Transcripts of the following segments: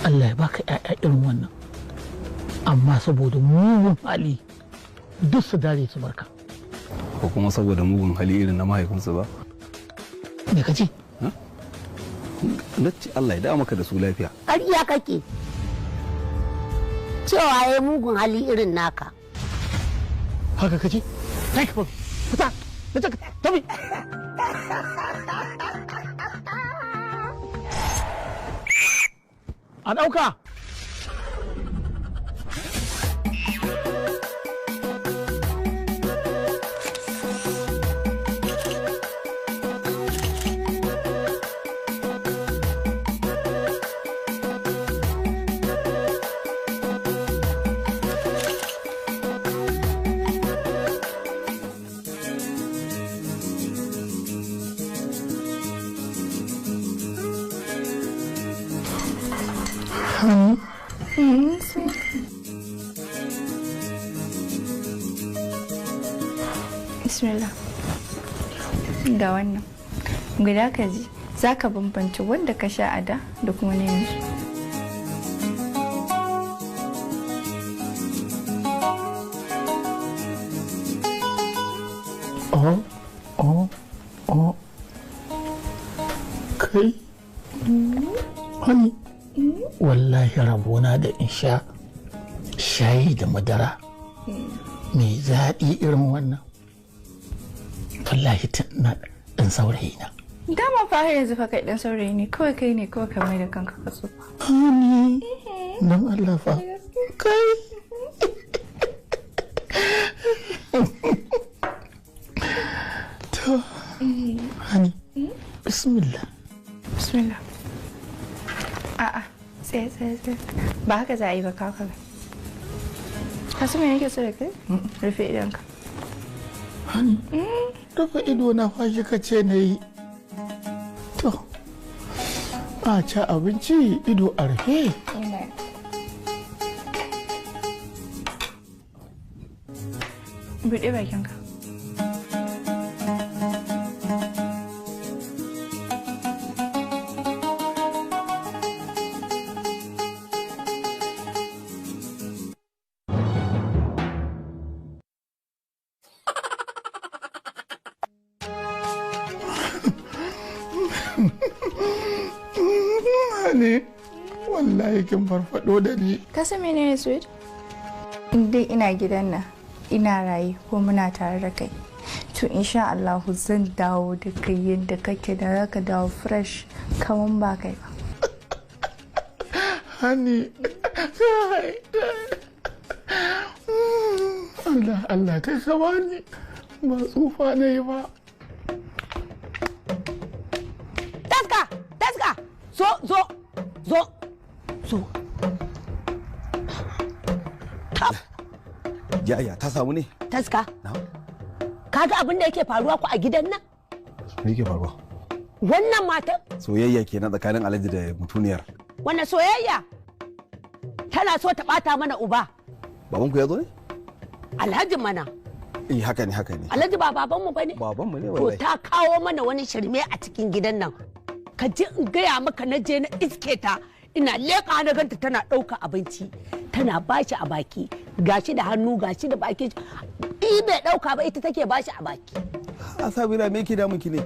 Allah ya baka ƴaƴa irin wannan, amma saboda mugun hali duk su dare su barka. Ko kuma saboda mugun hali irin na mahaifinsu ba? Me ka ce? Na ce Allah ya dawo maka da su lafiya. Ƙarya kake. Cewa ya mugun hali irin naka. Haka kace? Kai ka fita. Na ce tafi. A ɗauka. Bismillah. Ga wannan. Guda ka ji, za ka bambance wanda ka sha a da da kuma na yanzu. Oh, oh, oh. Kai? Honey. Wallahi rabona da in sha shayi da madara mai zaɗi irin wannan. Wallahi na ɗan saurayi na. Dama fa har yanzu fa kai ɗan saurayi ne, kawai kai ne kawai ka mai da kanka ka tsufa. Honey, don Allah fa. Kai. To, honey, bismillah. Bismillah. A'a, tsaye tsaye tsaye. Ba haka za a yi ba, kawo kaga. Ka san me nake so da kai? Rufe idonka. Honey, rufe ido na fa shi ka ce na yi. To, a ci abinci ido a rufe. Buɗe bakinka. Ne, wallahi kin farfado da ni. Ka san menene sweet? In dai ina gidan nan, ina raye ko muna tare da kai, to insha Allah zan dawo da kai yadda kake da zaka dawo fresh kaman ba kai ba. Honey, Allah Allah kai ka bani, ba tsufa na yi ba. Taska! Taska! Zo, zo, zo, zo. Tab! Yaya ta samu ne? Taska. Kaga abin da yake faruwa ku a gidan nan? Me yake faruwa? Wannan matan. Soyayya kenan tsakanin Alhaji da mutuniyar. Wannan soyayya? Tana so ta bata mana uba. Babanku ya zo ne? Alhaji mana. Eh haka ne, haka ne. Alhaji ba babanmu bane? Babanmu ne To wallahi. ta kawo mana wani shirme a cikin gidan nan. Ka je in gaya maka na je na iske ta, ina leƙa na ganta tana ɗauka abinci, tana bashi a baki, gashi da hannu gashi da baki. I bai ɗauka ba, ita take bashi a baki. A Sabira, me yake damun ki ne?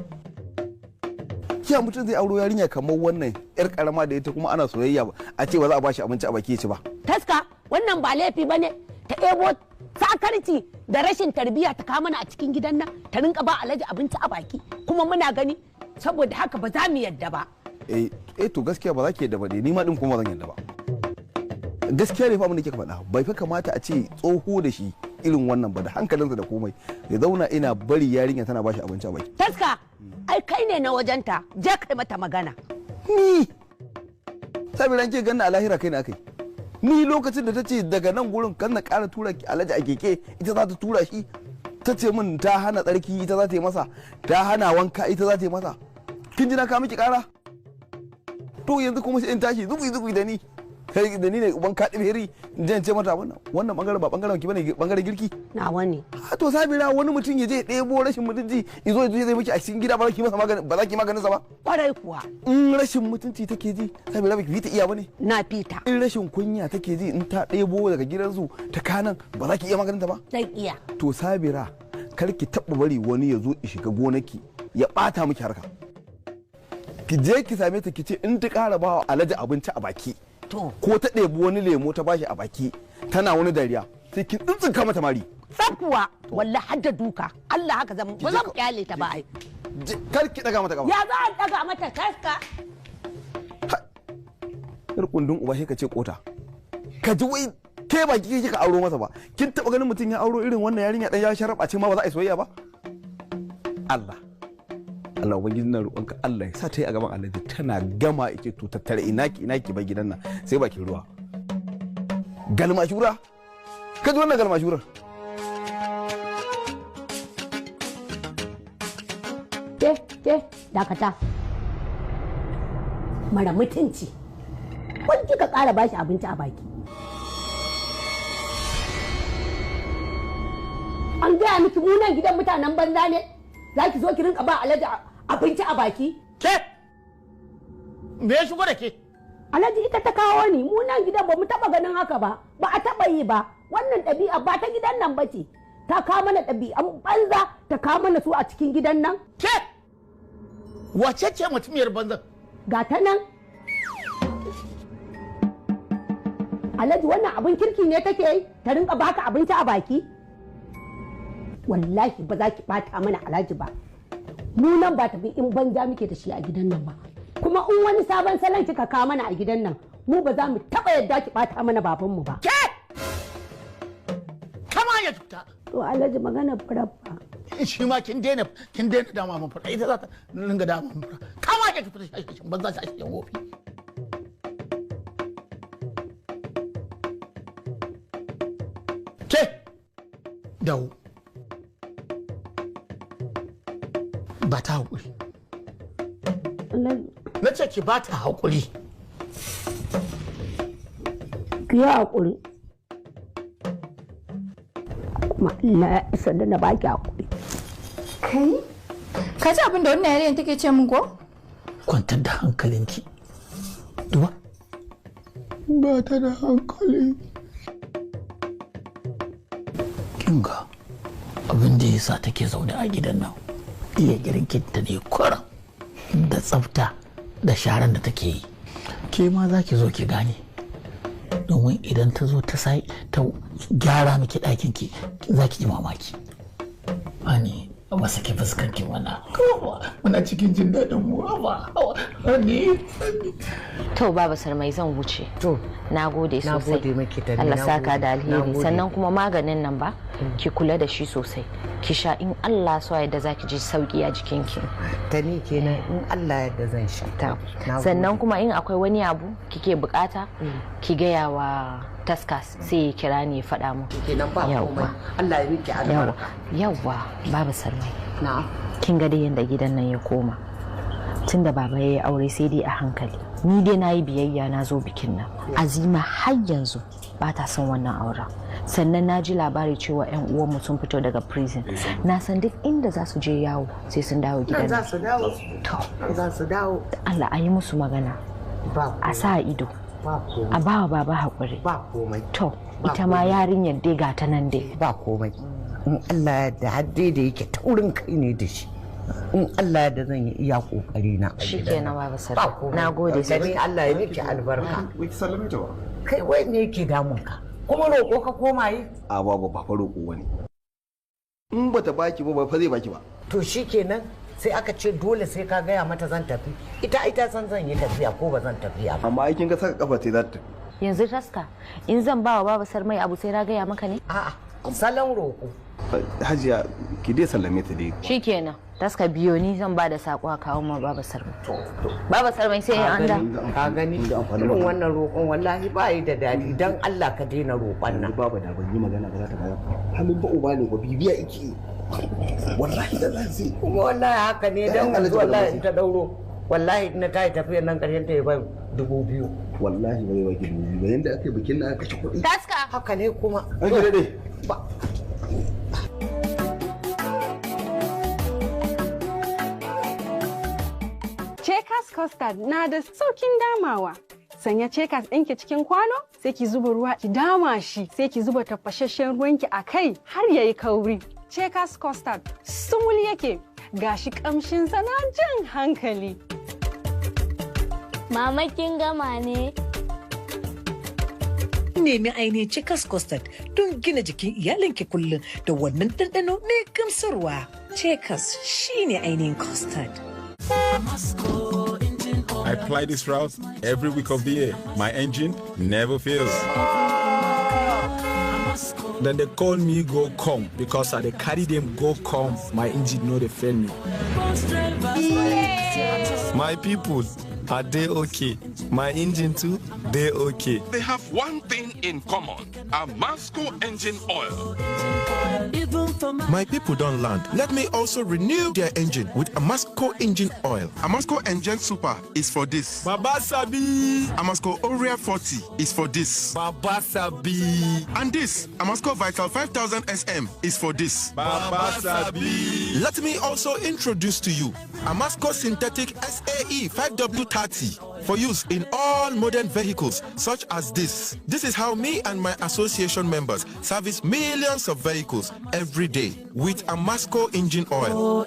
Kiya mutum zai auro yarinya kamar wannan yar karama da ita kuma ana soyayya ba a ce ba za a bashi abinci a baki ya ci ba. Taska, wannan ba laifi bane ta ɗebo sakarci da rashin tarbiyya ta kawo mana a cikin gidan nan, ta rinka ba Alhaji abinci a baki kuma muna gani. Saboda haka ba za mu yadda ba. Eh eh to gaskiya ba za ki yadda ba ne, ni ma din kuma zan yadda ba. Gaskiya ne fa abin da kika faɗa, bai fa kamata a ce tsoho da shi irin wannan ba da hankalinsa da komai ya zauna ina bari yarinya tana bashi abinci a baki. Taska, ai kai ne na wajenta, je kai mata magana. Ni Sabira ke ganna a lahira kai na kai. Ni lokacin da ta ce daga nan gurin kan na ƙara tura Alhaji a keke, ita za ta tura shi, ta ce min ta hana tsarki ita za ta yi masa, ta hana wanka ita za ta yi masa. Kin ji na kawo miki ƙara? To yanzu kuma sai in tashi zubi zubi da ni. Kai da ni ne uban kaɗi heri in je in ce mata wannan wannan bangaren ba bangaren ki bane, bangaren girki. Nawa ne. A to Sabira, wani mutum ya je ya ɗebo rashin mutunci izo ya zai miki a cikin gida, ba za ki masa magani, ba za ki maganin sa ba. Kwarai kuwa. In rashin mutunci take ji, Sabira, ba ki fita iya bane. Na fita. In rashin kunya take ji, in ta ɗebo daga gidansu ta kanan, ba za ki iya maganin ta ba. Zan iya. To Sabira, kar ki taɓa bari wani ya zo ya shiga gonaki ya ɓata miki harka. Ki je ki same ta, ki ce in ta ƙara ba wa Alhaji abinci a baki To. ko ta ɗebi wani lemo ta bashi a baki tana wani dariya, sai ki tsintsinka mata mari. Tsaf kuwa, wallahi har da duka. Allah haka zan ba zan kyale ta ba ai. Kar ki ɗaga mata ƙafa. Ya za a daga mata kaska? Yar kundin uba, sai ka ce kota. Ka ji wai ke ba ki kika auro masa ba. Kin taɓa ganin mutum ya auro irin wannan yarinya ɗan ya sharaba ce ma ba za a yi soyayya ba? Allah. Allah ubangiji na roƙonka, Allah ya sa ta yi a gaban Alhaji tana gama yake to tattare ina ki ina ki bar gidan nan sai bakin ruwa. Galma shura. Ka ji wannan galma shurar. Ke, ke, dakata. Mara mutunci. Wani kika ƙara bashi abinci a baki. An gaya miki mu nan gidan mutanen banza ne. Za ki zo ki rinka ba Alhaji abinci a baki. Ke, me ya shigo da ke? Alhaji, ita ta kawo ni. Mu nan gidan ba mu taba ganin haka ba. Ba a taba yi ba. Wannan ɗabi'a ba ta gidan nan ba ce. Ta kawo mana ɗabi'an banza, ta kawo mana su a cikin gidan nan. Ke, wace ce mutumiyar banzan? Ga ta nan. Alhaji, wannan abin kirki ne take yi ta rinka baka abinci a baki? Wallahi ba za ki bata mana Alhaji ba. Mu nan ba tafi in banza muke da shi a gidan nan ba. Kuma in wani sabon salon kika kawo mana a gidan nan, mu ba za mu taba yadda ki bata mana babanmu ba. Ke, kama ya cuta. To Alhaji, magana furabba. Shi ma kin daina dama mun fura, ita za ta ringa dama mun fura. Kama ya cuta, shashin banza, shashin wofi. Ke, dawo, ba ta haƙuri. Alhaji. Na ce ki ba ta haƙuri. Ki yi haƙuri. Kuma Allah ya isa da na baki haƙuri. Kai? Ka ji abin da wannan yarinyar take ce min ko? Kwantar da hankalinki, duba. Ba ta da hankali. Kinga, abin da yasa take zaune a gidan nan iya girkinta ne kwaram da tsafta da sharan da take yi. Ke ma za ki zo ki gane, domin idan ta zo ta sai ta gyara miki ɗakin ki, za ki ji mamaki. Ani ba saki fuskar ki mana, muna cikin jin daɗin mu ba ani. To Baba Sarmai, zan wuce. To. Na gode Na sosai. gode miki, Tani, Allah na saka gode, da na alheri. gode. Sannan kuma maganin nan ba ki kula da shi sosai. Ki sha, in Allah so yadda zaki ji sauki a jikinki. Tani kenan, in Allah yadda zan sha. Ta. Na gode. Sannan kuma in akwai wani abu kike bukata, ki gaya wa Taskas sai ya kira ni ya faɗa mu. Kenan ba Yawwa. komai. Allah ya miki Yawwa. albarka. Yawwa, Baba Sarmai. Na'am. Kin ga dai yanda gidan nan ya koma. Tunda baba ya yi aure sai dai a hankali. Ni dai na yi biyayya na zo bikin nan. Azima har yanzu ba ta son wannan auren. Sannan na ji labari cewa 'yan uwanmu sun fito daga prison. Na san duk inda za su je yawo sai sun dawo Nan gidan za nan. su dawo. To, Nan za su dawo. Allah a yi musu magana. Ba A sa ido. Ba komai. A ba wa baba haƙuri. Ba komai. To, Ba ita ma komai. yarinyar dai ga ta nan dai. Ba komai. In Allah ya yarda, har dai da yake taurin kai ne da shi. In Allah ya yarda zan yi iya kokari na. Shikenan, Baba Ba Sarmai. komai. Na gode Tani, sosai. Allah ya miki albarka. Wai ki sallame ta ba? Kai, wai me yake damun ka? Kuma roƙo ka koma yi? A babu, ba fa roƙo wani. In bata baki ba, ba fa zai baki ba. To shikenan, sai aka ce dole sai ka gaya mata zan tafi. Ita ita san zan yi tafiya ko ba zan tafiya ba. Amma ai kin ga saka kafa sai za ta tafi. Yanzu Taska, in zan ba wa Baba Sarmai abu sai na gaya maka ne? A'a, salon roƙo. Hajiya, ki dai sallame ta dai. Shikenan, Taska, biyo ni, zan ba da sako a kawo ma Baba Sarmai. Baba Sarmai, sai an da. Ka gani, irin wannan roƙon wallahi ba yi da daɗi. Dan Allah ka daina roƙon nan. Baba, da ban yi magana ba za ta bayar. Halin ba uba ne ba, bibiya yake. Wallahi da zai. Kuma wallahi haka ne, dan Ƴaƴan Alhaji yanzu wallahi Badamasi. in ta dauro, wallahi in na tayi tafiyar nan ƙarshen ta ya ban 2000. Wallahi ba zai baki 2000 ba, yanda aka yi bikin nan aka kashe kuɗi. Taska. Haka ne kuma. An ki daɗe. Ba. Checkers custard na da saukin damawa. Sanya Checkers ɗinki cikin kwano, sai ki zuba ruwa ki dama shi, sai ki zuba tafasasshen ruwanki a kai har yayi kauri. Checkers custard sumul yake, gashi kamshin sa na jan hankali. Mama kin gama ne? Nemi ainihin Checkers custard don gina jikin iyalinki kullum da wannan ɗanɗano mai gamsarwa. Checkers shine ainihin custard. I ply this route every week of the year. My engine never fails. Then they call me go come because I they carry them go come. My engine no they fail me. My people, are they okay? My engine too, they okay. They have one thing in common, Amasco engine oil. My people don't land. Let me also renew their engine with Amasco engine oil. Amasco Engine Super is for this. Baba Sabi. Amasco Orea 40 is for this. Baba Sabi. And this, Amasco Vital 5000 SM is for this. Baba Sabi. Let me also introduce to you Amasco Synthetic SAE 5W30 for use in all modern vehicles such as this. This is how me and my association members service millions of vehicles every day with Amasco engine oil.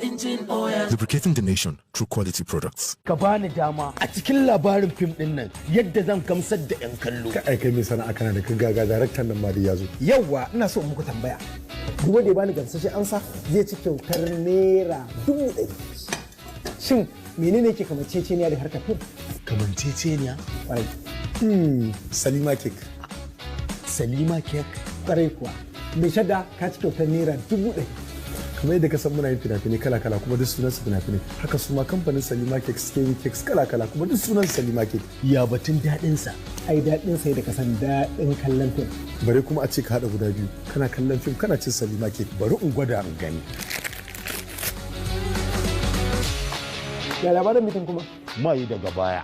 Lubricating the nation through quality products. Ka bani dama a cikin labarin fim din nan yadda zan gamsar da 'yan kallo. Ka aika mai sana'a kana da kan gaga daraktan nan ma da ya zo. Yawwa ina so in muku tambaya. Duk wanda ya bani gamsashen amsa zai ci kyautar ₦100,000. Shin menene ke kamanceceniya da harkar fim? Kamanceceniya? Kwarai. Salima cake. Salima cake? Kwarai kuwa. Mai shadda ka ci kyautar ₦100,000. Kamar yadda ka san muna yin fina-finai kala-kala kuma duk sunan su fina-finai. Haka su ma kamfanin Salima Cake suke yin cakes kala-kala kuma duk sunan Salima Cake. Ya batun daɗin sa. Ai daɗin sa da ka san daɗin kallon fim. Bare kuma a ce ka haɗa guda biyu kana kallon fim kana cin Salima Cake bari in gwada in gani. Ya labarin mutum kuma? Mai daga baya.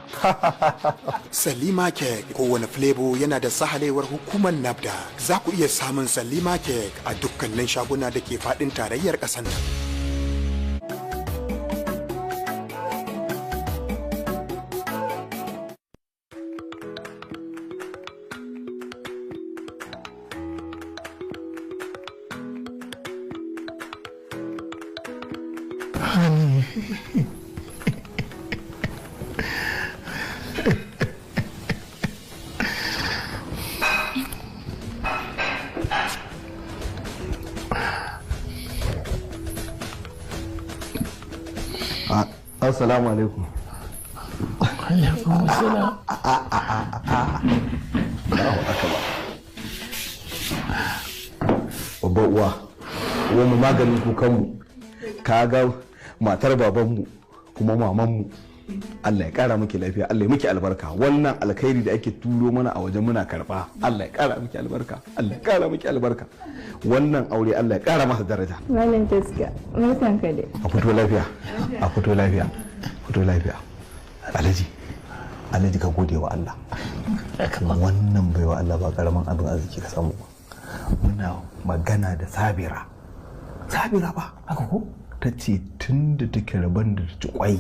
Salima Cake kowane flavor yana da sahalewar hukumar NAFDAC. Za ku iya samun Salima Cake a dukkanin shaguna da ke faɗin tarayyar ƙasar nan. Assalamu alaikum. Alaikum assalam. Allahu akbar. Babban uwa, uwan mu maganin kukanmu. Ka ga matar babanmu kuma mamanmu. Allah ya kara miki lafiya, Allah ya miki albarka. Wannan alkhairi da ake turo mana a wajen muna karba. Allah ya kara miki albarka, Allah ya kara miki albarka. Wannan aure Allah ya kara masa daraja. Malam Taska, barkan ka dai. A fito lafiya, a fito lafiya, fito lafiya. Alhaji, Alhaji ka gode wa Allah. Wannan baiwa Allah ba karamin abin arziki ka samu ba. Muna magana da Sabira. Sabira ba, haka ko? Ta ce tun da take rabon da ta ci kwai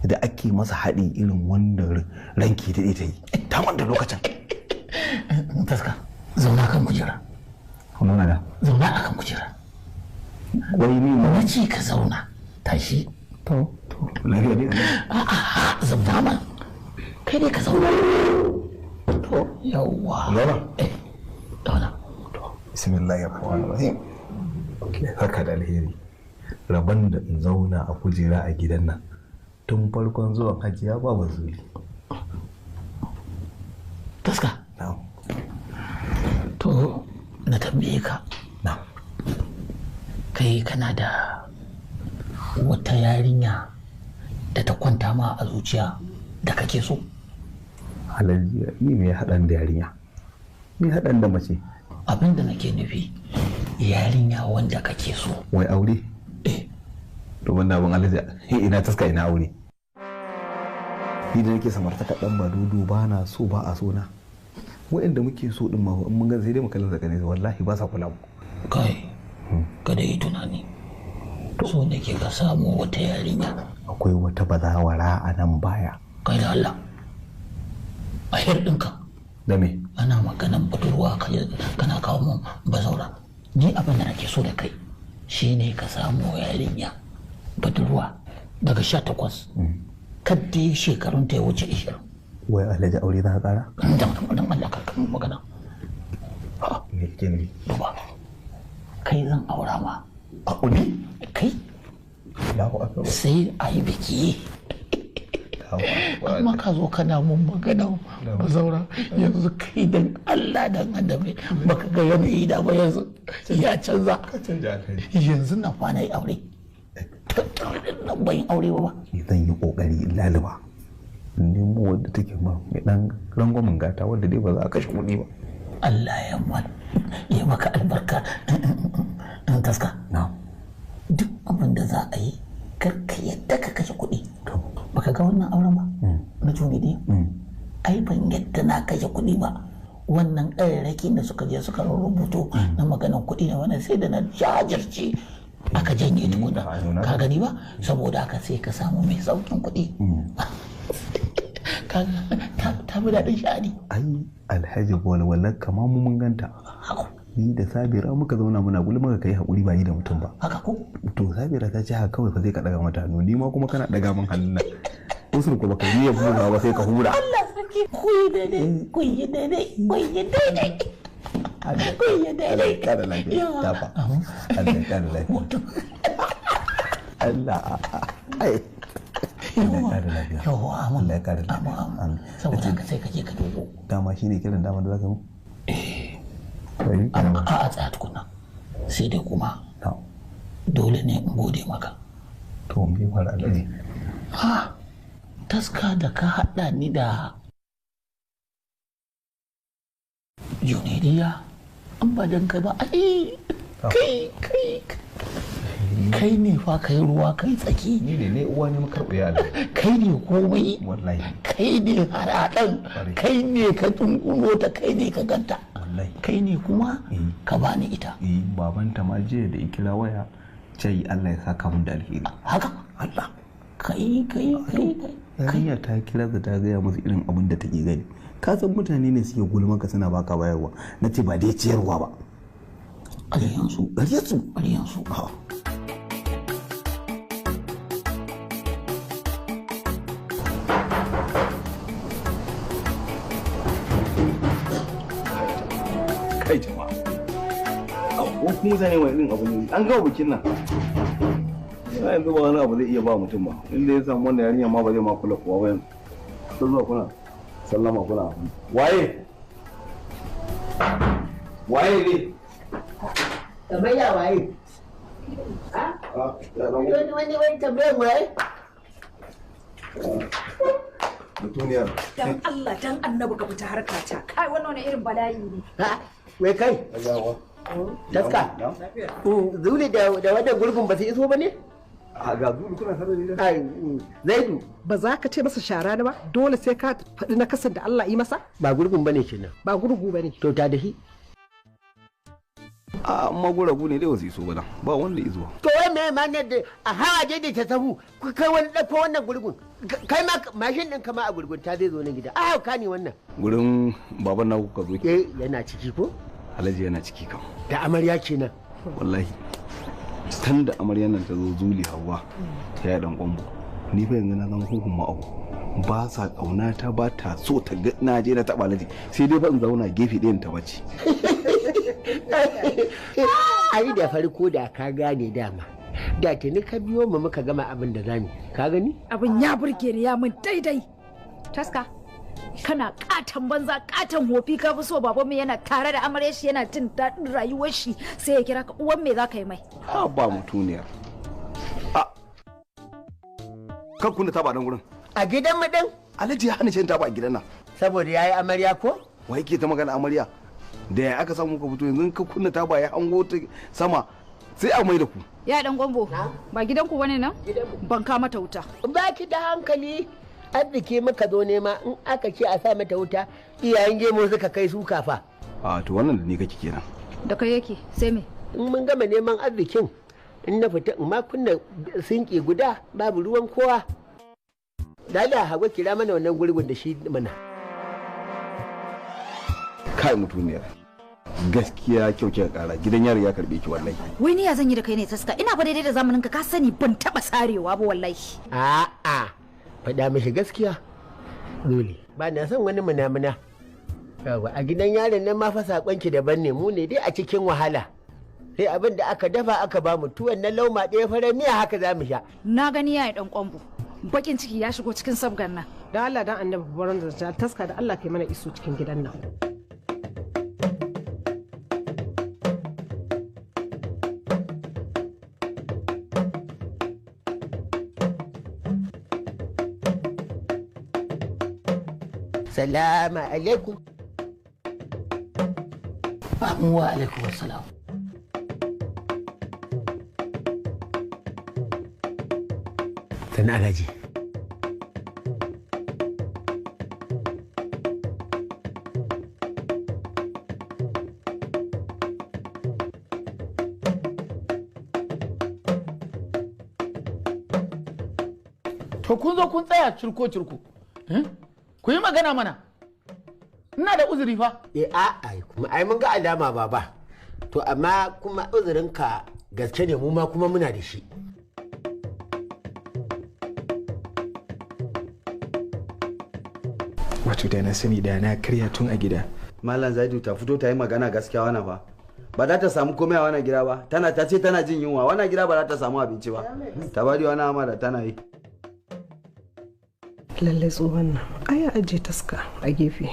da ake masa haɗi irin wanda ranki ta ta yi ta wanda lokacin. Taska, zauna kan kujera. Zauna da. Zauna a kan kujera. Wai ni ma. Na ce ka zauna. Tashi. To, to. Lafiya ne? A'a, zauna ma. Kai dai ka zauna. To, yawwa. Zauna? Eh, zauna. To, bismillahir rahmanir rahim. Haka da alheri. Rabon da in zauna a kujera a gidan nan. Tun farkon zuwan hajiya babu zuri. Taska. To, na tambaye ka. Kai kana da wata yarinya da ta kwanta ma a zuciya da kake so? Alhaji, ni me haɗan da yarinya? Ni haɗan da mace? Abin da nake nufi yarinya wanda kake so. Wai aure? Eh. To wannan abin Alhaji, ina taska ina aure. Ni da nake samartaka dan ba dudu ba na so ba a so na. Waɗanda muke so din ma in mun ga sai dai mu kalla daga nesa, wallahi ba sa kula mu. Kai, kada yi tunani. So nake ka samu wata yarinya. Akwai wata bazawara a nan baya. Kai da Allah. A ɗinka. Da me? Ana maganan budurwa kana kawo mun bazaura. Ni abin da nake so da kai shine ka samu yarinya budurwa daga 18. Kadda shekarun ta ya wuce 20. Wai Alhaji aure za ka kara? Dan Allah ka kan magana. Me kake nufi? Duba. Kai zan aura ma. A uni? Kai? Allahu akbar. Sai a yi biki. Amma ka zo kana mun magana bazaura yanzu kai dan Allah dan annabi baka ga yanayi da ba yanzu ya canza. Yanzu na kwana yi aure. Nan ban yi aure ba. Zan yi kokari in laluba. In nemo wadda take ma mai dan rangwamen gata wadda dai ba za a kashe kuɗi ba. Allah ya ya maka albarka in taska. Duk abin da za a yi kar ka yadda ka kashe kuɗi. Baka ga wannan auren ba? Na Junidi? Ai ban yadda na kashe kuɗi ba. Wannan ƙararraki da suka je suka rubuto na maganan kuɗi na wannan sai da na jajirce aka janye tukuna. Ka gani ba? Saboda haka sai ka samu mai saukin kuɗi. Ta fi daɗin sha'ani. Ai Alhaji walwalar kama mu mun ganta. Ni da Sabira muka zauna muna gulma ka kai hakuri ba ni da mutum ba. Haka ko? To Sabira ta ce haka kawai fa zai ka daga mata hannu, ni ma kuma kana daga min hannun nan. Usur ko baka yi hura ba sai ka hura. Allah sarki ku yi daidai, ku yi daidai, ku yi daidai. Ku yi daidai. Kada lafiya. Tafa. Allah ya kara lafiya. Allah ai. Allah ya kara lafiya. Yawwa amin. Allah ya kara lafiya. Amin. Saboda haka sai ka je ka dubo. Dama shine kiran dama da zaka mu. A tsaya tukuna sai dai kuma dole ne in gode maka. To me fara Alhaji? Ha taska da ka haɗa ni da Junaidiya an ba dan kai ba ai kai kai kai ne fa kai ruwa kai tsaki. Ni ne ne uwa ne makarɓe ya kai ne komai. Wallahi. Kai ne haraɗan, kai ne ka tunkuno ta, kai ne ka ganta. Kai ne kuma ka bani ita. Eh babanta ma jiya da ikira waya ce Allah ya saka mun da alheri. Haka? Allah. Kai kai kai kai. Yarinya ta kira da ta gaya musu irin abin da take gani. Ka san mutane ne suke gulman ka suna baka bayarwa. Na ce ba dai ciyarwa ba. Ƙaryansu. Ƙaryansu. Ƙaryansu. Kai jama'a. Ko kuma mutane wani irin abu ne an gama bikin nan. Yanzu ba wani abu zai iya ba mutum ba. Inda ya samu wannan yarinya ma ba zai ma kula kowa ba yanzu. Sai zuwa kuna sallama kuna abu. Waye? Waye ne? Kamar ya waye? Wani wani wani tambayar waye? Mutuniyar. Dan Allah dan annabi ka fita harka ta. Kai wannan wani irin bala'i ne. Ha? Wai kai? Taska. Zuli da wannan gurgun ba su iso ba ne? A ga Zuli kuna sanar da Ai, Zaidu. Ba za ka ce masa shara ne ba, dole sai ka faɗi na kasan da Allah yi masa? Ba gurgun bane kenan. Ba gurgu bane. To ta dahi. A amma guragu ne dai wasu iso ba ba wanda iso. To wai me ma ne da a hawa dai ta sahu kai wani ɗauko wannan gurgun. Kai ma mashin ɗin kama a gurgun ta zai zo nan gida. A hauka ne wannan. Gurin baban naku ka zo. Eh yana ciki ko? Alhaji yana ciki kam. Da amarya kenan. Wallahi. Tun da amaryar nan ta zo Zuli Hauwa ta ya dan kwambo. Ni fa yanzu na zama huhun ma'au. Ba sa kauna ta ba ta so ta ga na je na taɓa Alhaji sai dai fa in zauna gefe ɗayan ta bace. Ai da farko da ka gane dama. Da tuni ka biyo mu muka gama abin da zamu. Ka gani? Abin ya burge ni ya min daidai. Taska. Kana katon banza katon hofi ka fi so babanmu yana tare da amaryar shi yana jin daɗin rayuwar shi sai ya kira ka uwan me za ka yi mai. Ha ba mutuniyar. A kan kunna taba nan gurin. A gidan mu din? Alhaji ya hana shan taba a gidan nan. Saboda yayi amarya ko? Wa yake ta magana amarya? Da ya aka samu ka fito yanzu ka kunna taba ya hango ta sama sai a mai da ku. Ya dan gombo ba gidanku bane nan? Ban ka mata wuta. Ba ki da hankali. Arziki muka zo nema, in aka ce a sa mata wuta, iyayen gemo suka kai su kafa. A to wannan da ni kake kenan. Da kai yake, sai me? In mun gama neman arzikin, in na fita in ma kunna sinki guda babu ruwan kowa. Dala Hawa, kira mana wannan gurgun da shi mana. Kai mutuniyar. Gaskiya kyau kika kara, gidan yari ya karbe ki wallahi. Wai ni ya zan yi da kai ne Taska? Ina fa daidai da zamanin ka, ka sani ban taba sarewa ba wallahi. A'a, faɗa mishi gaskiya. Dole. Ba na son wani munamuna. Yawa, a gidan yarin nan ma fa sakonki daban ne, mu ne dai a cikin wahala. Sai abin da aka dafa aka ba mu tuwon na lauma ɗaya farar miya haka za mu sha. Na gani yayi dan kwambo. Bakin ciki ya shigo cikin sabgan nan. Da Allah dan Annabi baron da Taska, da Allah kai mana iso cikin gidan nan. Salamu alaikum. Wa alaikum assalam. Sannu Alhaji. To kun zo kun tsaya cirko cirko. Ku yi magana mana. Ina da uzuri fa. Eh a'a, kuma ai mun ga alama baba. To amma kuma uzurinka gaske ne, mu ma kuma muna da shi. Wato da na sani da na karya tun a gida. Malam Zaidu, ta fito ta yi magana gaskiya wannan fa. Ba za ta samu komai a wannan gida ba. Tana ta ce tana jin yunwa. Wannan gida ba za ta samu abinci ba. Ta bari wani amara tana yi. Lallai tsohon nan ai ya ajiye Taska a gefe.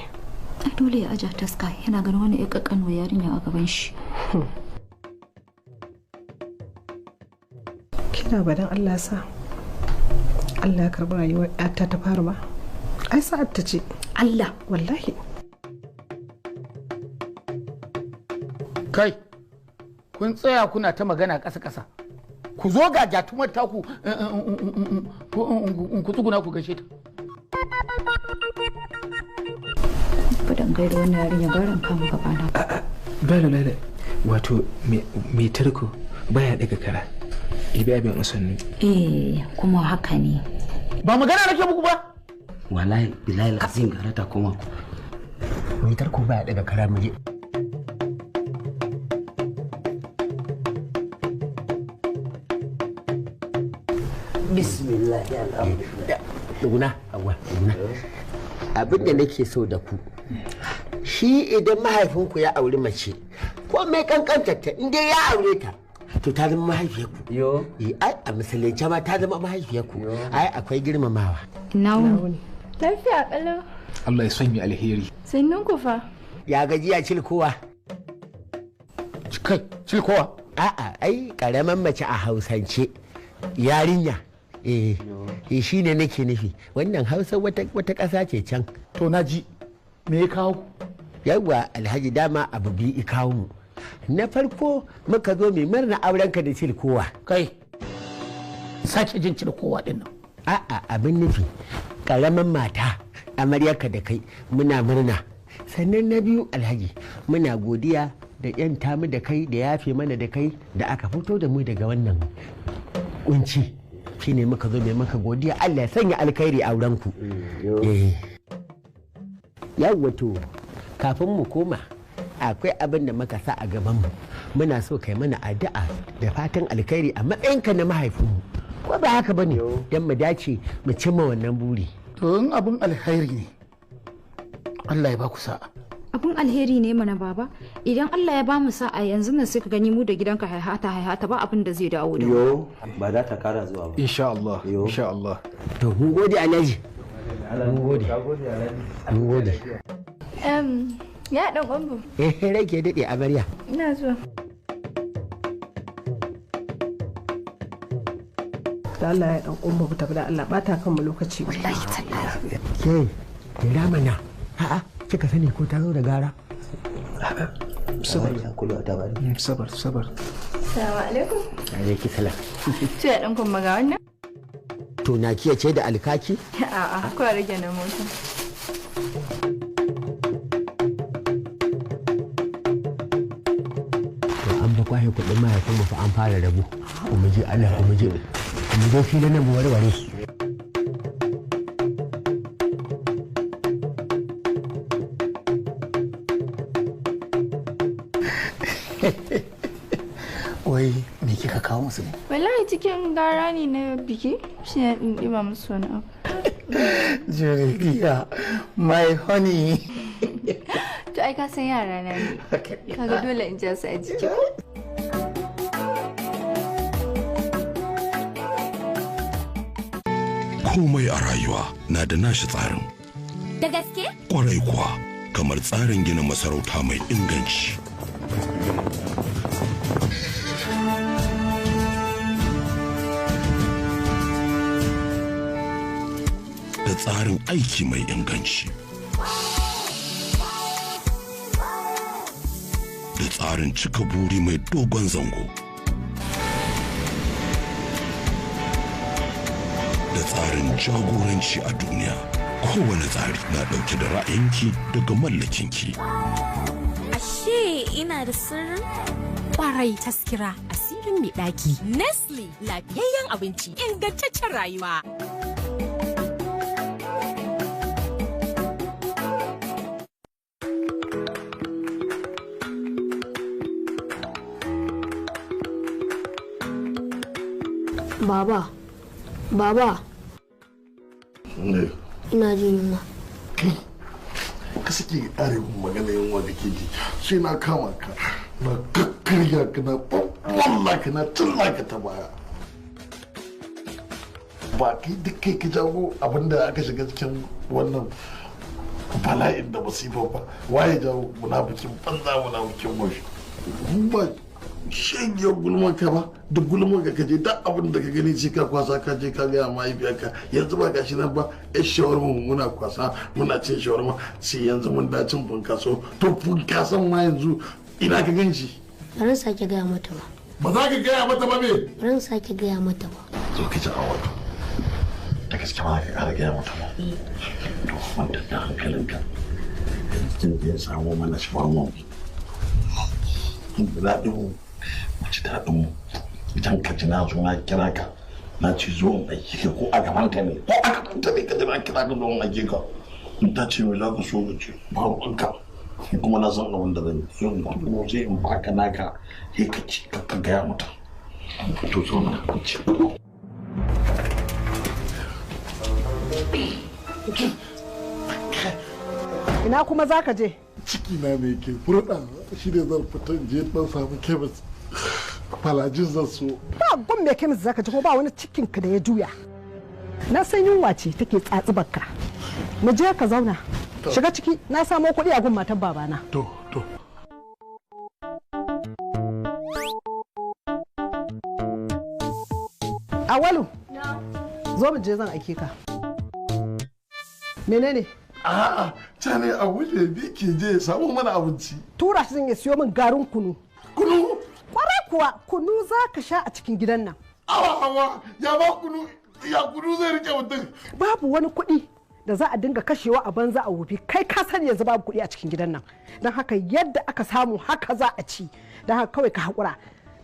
Ai dole ya aje Taska, yana ganin wani ya kakkano yarinya a gaban shi. Kina ba dan Allah sa Allah ya karɓi rayuwar ƴata ta fara ba. Ai sa'ad ta ce. Allah. Wallahi. Kai, kun tsaya kuna ta magana ƙasa-ƙasa. Ku zo ga jatumar taku ku tsuguna ku gaishe ta. Fadan gaida wannan yarinya garin kama gabana. Bala lala, wato mai tarko baya daga kara. Ibi abin usannu. Eh, kuma haka ne. Ba magana nake muku ba. Wallahi billahi azim gara ta koma ku. Mai tarko baya daga kara, mu je. Bismillah alhamdulillah. Duguna, Hauwa, duguna. Abin da nake so da ku, shi idan mahaifinku ya auri mace, ko mai kankantar ta, in dai ya aure ta, to ta zama mahaifiyarku. Yo. Eh, ai a musulunce ma ta zama mahaifiyarku. Ai akwai girmamawa. Ina wuni. Lafiya kalau. Allah ya sanya alheri. Sannun ku fa. Ya gajiya cilkowa. Kai, cilkowa. A'a, ai karaman mace a Hausance yarinya. Eh, shi ne nake nufi. Wannan Hausa wata wata ƙasa ce can. To na ji, me ya kawo? Yawwa Alhaji, dama abu biyu i kawo mu. Na farko muka zo mai murna aurenka da cilkowa. Kai, sake jin cilkowa din nan. A'a, abin nufi karaman mata amaryarka da kai muna murna. Sannan na biyu Alhaji, muna godiya da yanta mu da kai da yafe mana da kai da aka fito da mu daga wannan kunci. Shine muka zo mai maka godiya, Allah ya sanya alkhairi a aurenku. Eh. Yawwa to kafin mu koma akwai abin da muka sa a gabanmu, muna so kai mana addu'a da fatan alkhairi a matsayinka na mahaifinmu, ko ba haka bane, don mu dace mu cimma wannan buri. To in abin alkhairi ne, Allah ya ba ku sa'a. Abun alheri ne mana baba. Idan Allah ya bamu sa'a yanzu nan sai ka gani mu da gidanka haihata haihata ba abin da zai dawo da mu. Yo, ba za ta kara zuwa ba. Insha Allah, insha Allah. To mun gode Alhaji. Mun gode. Mun gode. Ya dan kwambo. Eh, rake daɗe amarya. Ina zuwa. Da Allah ya dan kwambo ku tafi da Allah bata kan mu lokaci. Wallahi tallahi. Ke, jira mana. A'a, kika sani ko ta zo da gara? Sabar. Sabar, sabar. Assalamu alaikum. Alaiki salam. To ya dan kwambo ga wannan. To na kiyace da alkaki? A'a, ko rage na mota. To an fa kwashe kuɗin mahaifin mu fa an fara rabu. Mu je Allah mu je. Mu je filin nan mu warware. Wai me kika kawo musu ne? Wallahi cikin gara ne na biki, shi ne ɗin ɗiba musu wani abu. Julia, my honey. To ai ka san yara na ne. Kaga dole in ja su a jiki. Komai a rayuwa na da nashi tsarin. Da gaske? Kwarai kuwa, kamar tsarin gina masarauta mai inganci. Da tsarin aiki mai inganci. Da tsarin cika buri mai dogon zango. Da tsarin jagoranci a duniya. Kowane tsari na ɗauke da ra'ayinki daga mallakinki. Ashe ina da sirrin? Kwarai taskira asirin mai ɗaki. Nestle lafiyayyen abinci ingantaccen rayuwa. Baba, baba, ina jin yunwa. Ka sake ƙare mun magana yunwa da ke ji sai na kama ka na kakkarya ka na ɓaɓɓalla ka na cilla ka ta baya. Ba kai duk kai ka jawo abinda aka shiga cikin wannan bala'in da masifar ba, waye jawo? Munafikin banza, munafikin mashi. Ba shagiyar gulman ka ba, da gulman ka kaje duk abin da ka gani sai ka kwasa ka je ka gaya mahaifiyarka. Yanzu ba gashi nan ba, yar shawarma muna kwasa muna cin shawarma, sai yanzu mun da cin funkaso. To funkason ma yanzu ina ka gan shi? Ba zan sake gaya mata ba. Ba za ka gaya mata ba me? Ba zan sake gaya mata ba. Zo ka ji awatu, da gaske ba za ka kara gaya mata ba? To kwantar da hankalinka, yanzu zai samu mana shawarma mu daɗin mu mu ci daɗin mu. Idan ka ji na zo na kira ka na ci zo in aiki ka, ko a gaban ka ne, ko a gaban ta ne ka ji na kira ka zo in aiki ka, in ta ce mai za ka so ka ce ba ruwanka, ni kuma na san abin da zan yi, in kuma sai in baka naka sai ka ci ka gaya mata. To zo na ci. Ina kuma za ka je? Ciki na ne ke furɗa, shi ne zan fita in je dan samu kemis, falajin zan so. Ba gun mai kemis za ka je, ko ba wani cikin ka da ya juya. Na san yunwa ce take tsatsibarka. Mu je ka zauna. Shiga ciki, na samo kuɗi a gun matar babana. To to. Awalu. Zo mu je zan aike ka. Menene? A'a, ca ne a wuce bi ke je ya samu mana abinci. Tura shi zan ya siyo min garin kunu. Kunu? Kwarai kuwa, kunu za ka sha a cikin gidan nan. Awa awa, ya ba kunu, ya kunu zai rike mutum. Babu wani kuɗi da za a dinga kashewa a banza a wofi, kai ka sani yanzu babu kuɗi a cikin gidan nan. Don haka yadda aka samu haka za a ci. Don haka kawai ka haƙura.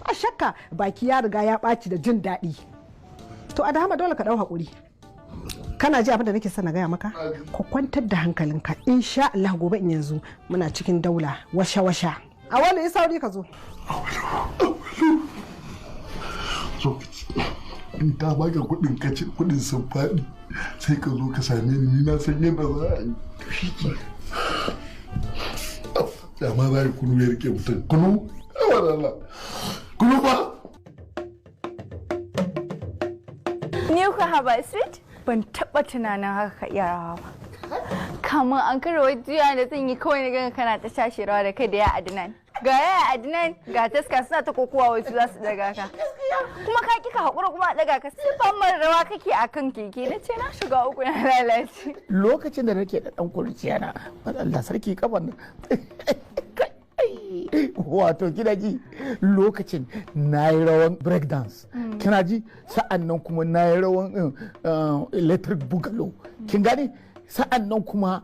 Ba shakka baki ya riga ya ɓaci da jin daɗi. To a dama dole ka ɗau haƙuri. Kana ji abin da nake son na gaya maka? Ka kwantar da hankalinka, insha Allah gobe in yanzu muna cikin daula washa washa. A wani yi sauri ka zo. Zo ka ci. In ta baka kuɗin ka ci kuɗin sun faɗi sai ka zo ka same ni, ni na san yadda za a yi. Shi ke. Amma za ka kunu ya rike mutum. Kunu? Awa Allah. Kunu ba? Ni ku haba sweet? Ban taɓa tunanin haka ka iya rawa ba. Kamun an kara wai juya da zan yi kawai na ganka kana ta shashe rawa da kai da ya Adnan. Ga ya Adnan ga taska suna ta kokowa wai su za su daga ka. Kuma ka ki ka haƙura kuma a daga ka sai famar rawa kake a kan keke, na ce na shiga uku na lalace. Lokacin da nake da ɗan kurciya na, Allah sarki kafan nan. Wato kina ji, lokacin na yi rawan break dance, kina ji, sa'an nan kuma na yi rawan electric boogaloo, kin gane, sa'an nan kuma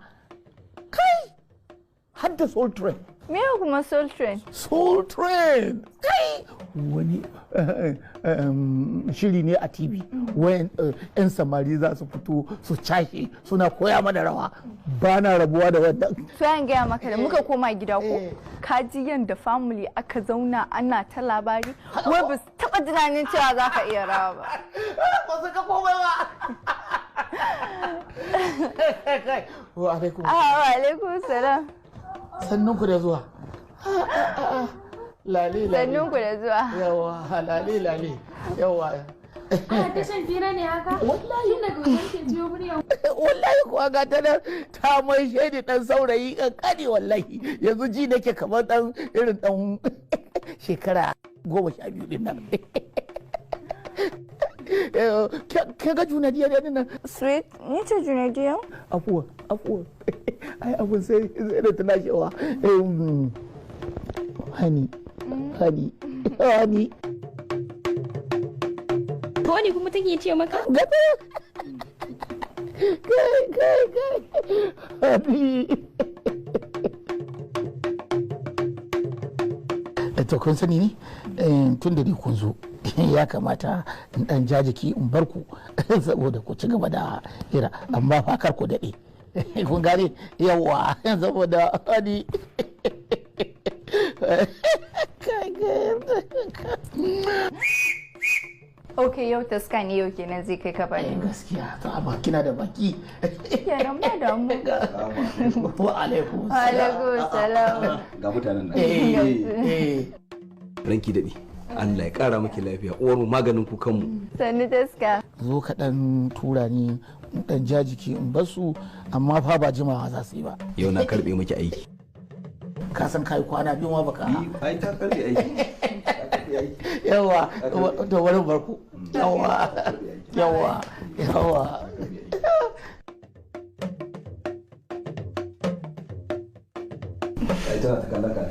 kai har da soul train. Me kuma soul train? Soul train kai wani shiri ne a TV wayan yan samari za su fito su cashe suna koya mana rawa. Ba na rabuwa da wannan. To yan gaya maka, da muka koma gida ko, ka ji yanda family aka zauna ana ta labari, wai ba su taba tunanin cewa za ka iya rawa ba. Ba su ga komai ba. Wa alaikum. Ah, wa alaikum salam. Sannun ku da zuwa. Lale lale. Sannun ku da zuwa. Yawa, lale lale. Yawa. Ana ta shan fira ne haka? Wallahi. Tun daga wajen ke jiyo murya. Wallahi kuwa ga ta nan ta mai shaidi dan saurayi kankani, wallahi. Yanzu ji nake kamar dan irin dan shekara 12 din nan. Ke ga Junadiya ne nan? Sweet, ni ce Junadiya? Afuwa, afuwa. Ai abun sai da tana cewa hani, hani, hani. Ko ne kuma take ce maka? Gaba. Kai, kai, kai. Hani. To kun sani ne, tun da dai kun zo, ya kamata in dan jajiki in bar ku saboda ku ci gaba da hira, amma fa kar ku daɗe. Kun gane, yawa, saboda wani. Ok, yau taska ne, yau kenan zai kai ka bani. Gaskiya, to amma kina da baki. Kenan ba da mu. Wa alaikum. Wa alaikum salam. Ga mutanen nan. Ranki daɗi. Allah ya ƙara miki lafiya, uwar mu maganin kukanmu. Sannu taska. Zo ka dan tura ni in dan jajiki in basu, amma fa ba jimawa za su yi ba. Yau na karɓe miki aiki. Ka san kai kwana biyu ma baka. Ai ta karɓe aiki. Yawa, to wani barku. Yawa, yawa, yawa. Ai tana ta kallon ka.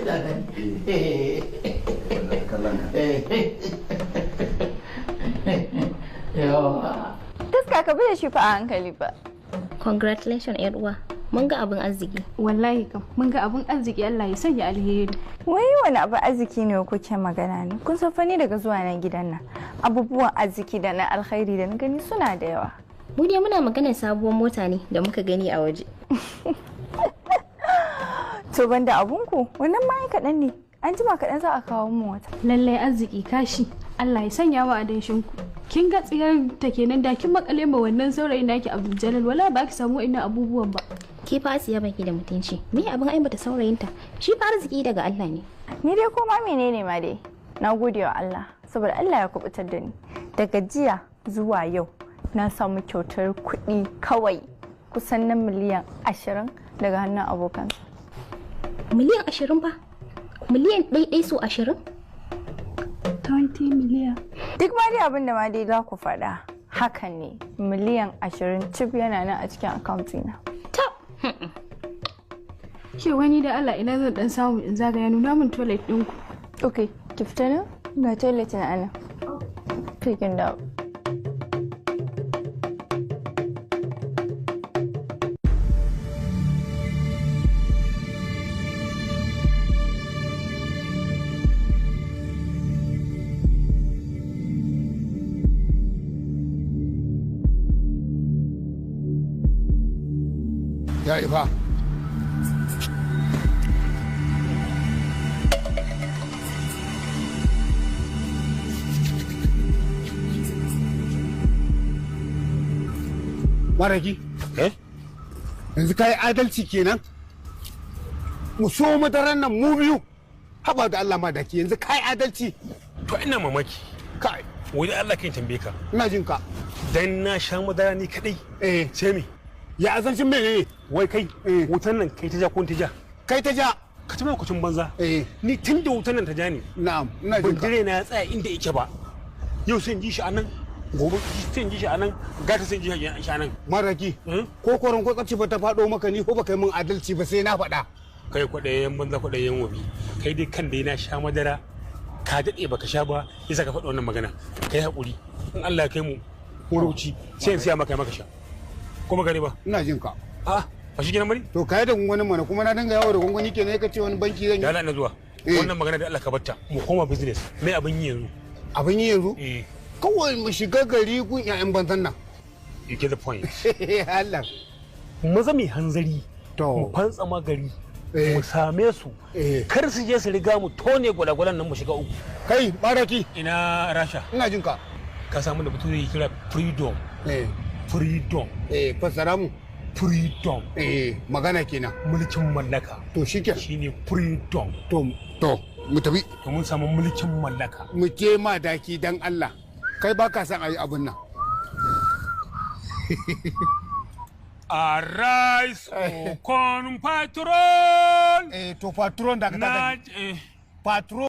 Tana ta kallon ka. Yawa. Taska, ka bi da shi fa a hankali ba. Congratulations yar uwa. Mun ga abin arziki. Wallahi kam mun ga abin arziki, Allah ya sanya alheri. Wai wani abu arziki ne kuke magana ne? Kun san fa ni daga zuwa nan gidan nan, abubuwan arziki da na alkhairi da na gani suna da yawa. Mu dai muna maganar sabuwar mota ne da muka gani a waje. To banda abunku, wannan ma ai kaɗan ne. An jima kaɗan za a kawo mu wata. Lallai arziki kashi. Allah ya sanya wa adanshin ku. Kin ga tsiyar ta kenan, da kin makale ma wannan saurayin naki Abdul Jalal, wala ba ki samu wa'annan abubuwan ba. Ke fa Asiya baki da mutunci. Me abin aibata saurayinta? Shi fa arziki daga Allah ne. Ni dai koma menene ma dai, na gode wa Allah saboda Allah ya kubutar da ni. Daga jiya zuwa yau na samu kyautar kuɗi kawai kusan na miliyan 20 daga hannun abokansa. Miliyan 20 ba? Miliyan ɗaiɗai so 20? 20 miliyan. Duk ma dai abin da ma dai za ku faɗa hakan ne, miliyan 20 cif yana nan a cikin account ɗina. Ke wani da Allah, ina zan dan samu in zagaya, nuna min toilet ɗinku. Ok, ki fita nan ga toilet na ana. Fikin dawo. Ya ifa. Maraki, yanzu ka yi adalci kenan? Mu so madaran nan mu biyu. Haba da Allah madaki, yanzu ka yi adalci. To ina mamaki. Kai. Wani Allah kan tambaye ka. Ina jin ka. Dan na sha madara ni kadai. Eh. Sai me? Ya azancin menene? Wai kai, wutan nan kai ta ja ko ta ja? Kai ta ja. Ka ci makwacin banza. Eh. Ni tun da wutan nan ta ja ne. Na'am, ina jin ka. Ban na ya tsaya inda yake ba. Yau sai in ji shi a nan, gobe sai in ji shi a nan, gata sai in ji shi a nan. Maraki, ko koron ko tsafci ba ta faɗo maka, ni ko baka yi min adalci ba sai na faɗa. Kai kwaɗayen banza, kwaɗayen wobi. Kai dai kan dai na sha madara, ka daɗe baka sha ba, yasa ka faɗi wannan magana. Kai haƙuri, in Allah ya kai mu wuruci sai in siya maka maka sha. Kuma gani ba? Ina jin ka. A ba shi kenan bane? To kai da gungunin mana, kuma na dinga yawo da gunguni kenan, ka ce wani banki zan yi. Da Allah ina zuwa. Wannan magana da Allah ka batta, mu koma business. Me abin yi yanzu? Abin yi yanzu? Eh. Kawai mu shiga gari gun 'ya'yan banzan nan. You get the point. Allah. Maza mai hanzari. To. Mu fantsama gari. Mu same su. Kar su je su riga mu tone gwalagwalan nan mu shiga uku. Kai, Baraki. Ina Rasha. Ina jin ka. Ka samu da bature ya kira freedom. Freedom. Fassara mu. Freedom. Magana kenan. Mulkin mallaka. To shike. Shine freedom. To mu tafi. To mun samu mulkin mallaka. Mu je ma daki dan Allah. Kai ba ka san ayi abun nan. Arise, O con patrol. To patron da ka Na patrol.